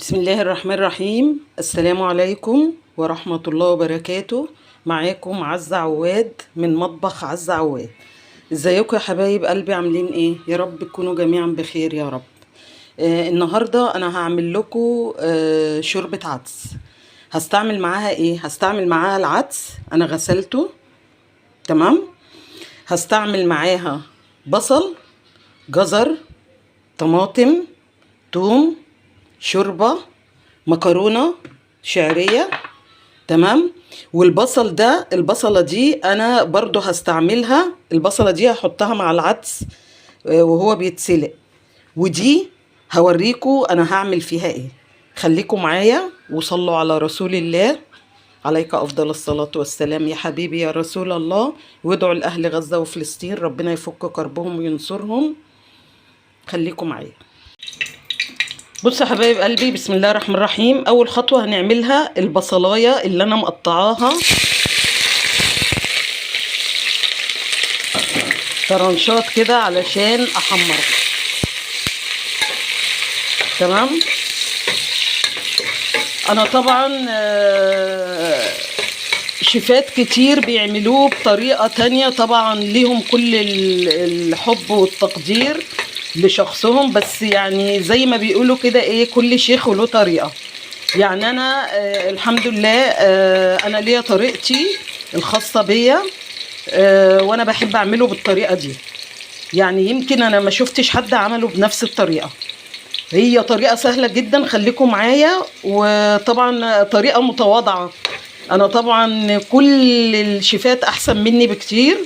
بسم الله الرحمن الرحيم. السلام عليكم ورحمة الله وبركاته. معاكم عزة عواد من مطبخ عزة عواد. ازيكم يا حبايب قلبي، عاملين ايه؟ يا رب تكونوا جميعا بخير يا رب. النهاردة انا هعمل لكم شوربة عدس. هستعمل معاها ايه؟ هستعمل معاها العدس، انا غسلته تمام. هستعمل معاها بصل، جزر، طماطم، توم، شوربة، مكرونة شعرية، تمام. والبصل ده، البصلة دي انا برضو هستعملها، البصلة دي هحطها مع العدس وهو بيتسلق، ودي هوريكم انا هعمل فيها ايه. خليكم معايا وصلوا على رسول الله، عليك افضل الصلاة والسلام يا حبيبي يا رسول الله، وادعوا لأهل غزة وفلسطين ربنا يفك كربهم وينصرهم. خليكم معايا. بصوا يا حبايب قلبي، بسم الله الرحمن الرحيم. اول خطوة هنعملها البصلايه اللي انا مقطعاها طرنشات كده علشان احمرها، تمام. انا طبعا شيفات كتير بيعملوه بطريقة تانية، طبعا ليهم كل الحب والتقدير لشخصهم، بس يعني زي ما بيقولوا كده ايه، كل شيخ وله طريقة. يعني انا الحمد لله انا ليا طريقتي الخاصة بيا، وانا بحب اعمله بالطريقة دي. يعني يمكن انا ما شفتش حد عمله بنفس الطريقة. هي طريقة سهلة جدا، خليكم معايا، وطبعا طريقة متواضعة. انا طبعا كل الشيفات احسن مني بكتير،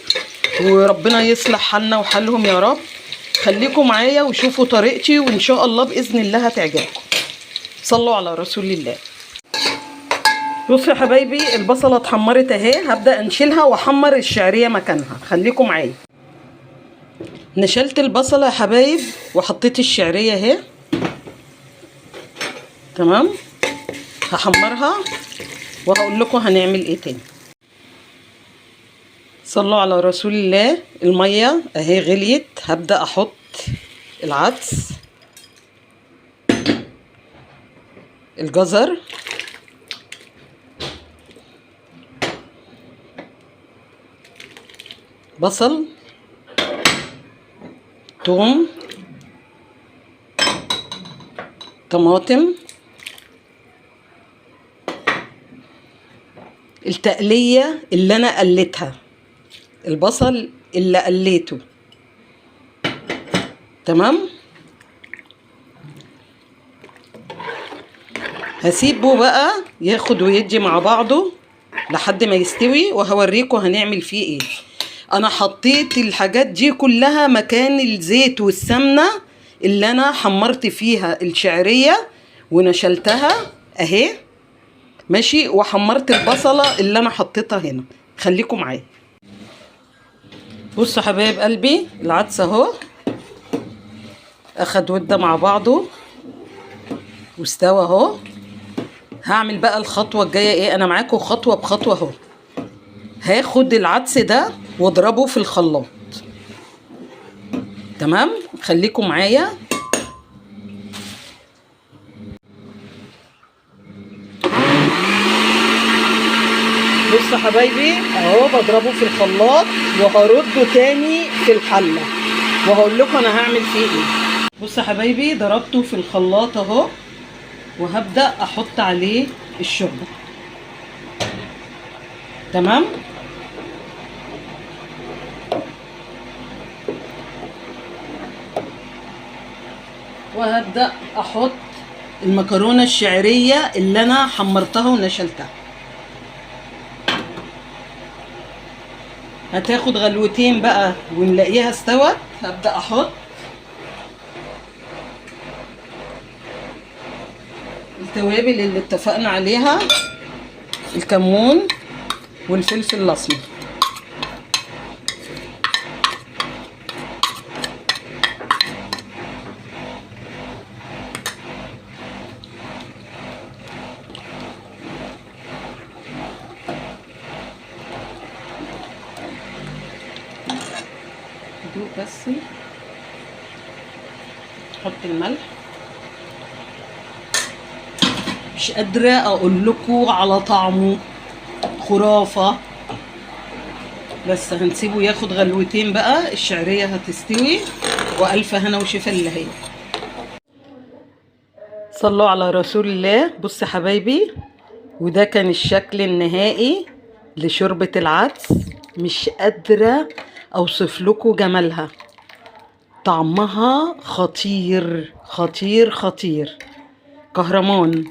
وربنا يصلح حالنا وحالهم يا رب. خليكم معايا وشوفوا طريقتي، وان شاء الله باذن الله هتعجبكم. صلوا على رسول الله. بصوا يا حبايبي، البصله اتحمرت اهي، هبدا انشلها واحمر الشعرية مكانها. خليكم معايا. نشلت البصله يا حبايب وحطيت الشعرية اهي، تمام. هحمرها وهقول لكم هنعمل ايه تاني. صلوا على رسول الله. المية اهي غليت، هبدا احط العدس، الجزر، بصل، توم، طماطم، التقلية اللي انا قليتها، البصل اللي قليته، تمام. هسيبه بقى ياخد ويدي مع بعضه لحد ما يستوي، وهوريكم هنعمل فيه ايه. انا حطيت الحاجات دي كلها مكان الزيت والسمنة اللي انا حمرت فيها الشعرية ونشلتها اهي، ماشي، وحمرت البصلة اللي انا حطيتها هنا. خليكم معايا. بصوا حبايب قلبي، العدس اهو اخد وده مع بعضه واستوى اهو. هعمل بقى الخطوة الجاية ايه، انا معاكم خطوة بخطوة اهو. هاخد العدس ده واضربه في الخلاط، تمام. خليكم معايا. بصوا حبايبي اهو بضربه في الخلاط وهرده تاني في الحلة، وهقول لكم انا هعمل فيه ايه. بصوا حبايبي، ضربته في الخلاط اهو، وهبدا احط عليه الشوربة، تمام. وهبدا احط المكرونه الشعرية اللي انا حمرتها ونشلتها. هتاخد غلوتين بقى ونلاقيها استوت. هبدأ احط التوابل اللي اتفقنا عليها، الكمون والفلفل الاسمر. دوق بس، حط الملح. مش قادرة اقول لكم على طعمه، خرافة. بس هنسيبه ياخد غلوتين بقى، الشعرية هتستوي، والف هنا وشفا اللي هي. صلوا على رسول الله. بص حبايبي، وده كان الشكل النهائي لشوربة العدس. مش قادرة اوصف لكم جمالها، طعمها خطير خطير خطير، كهرمان.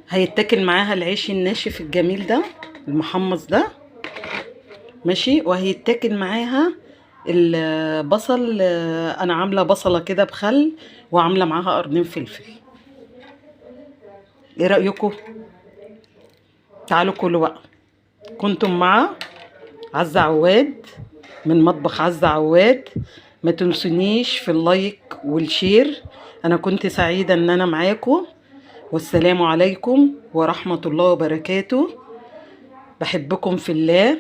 هيتاكل معاها العيش الناشف الجميل ده المحمص ده، ماشي. وهيتاكل معاها البصل، انا عامله بصله كده بخل، وعامله معاها قرنين فلفل. ايه رايكم؟ تعالوا كلوا بقى. كنتم مع عزة عواد من مطبخ عزة عواد. ما تنسونيش في ال like وال share. انا كنت سعيدة ان انا معاكم، والسلام عليكم ورحمة الله وبركاته. بحبكم في الله.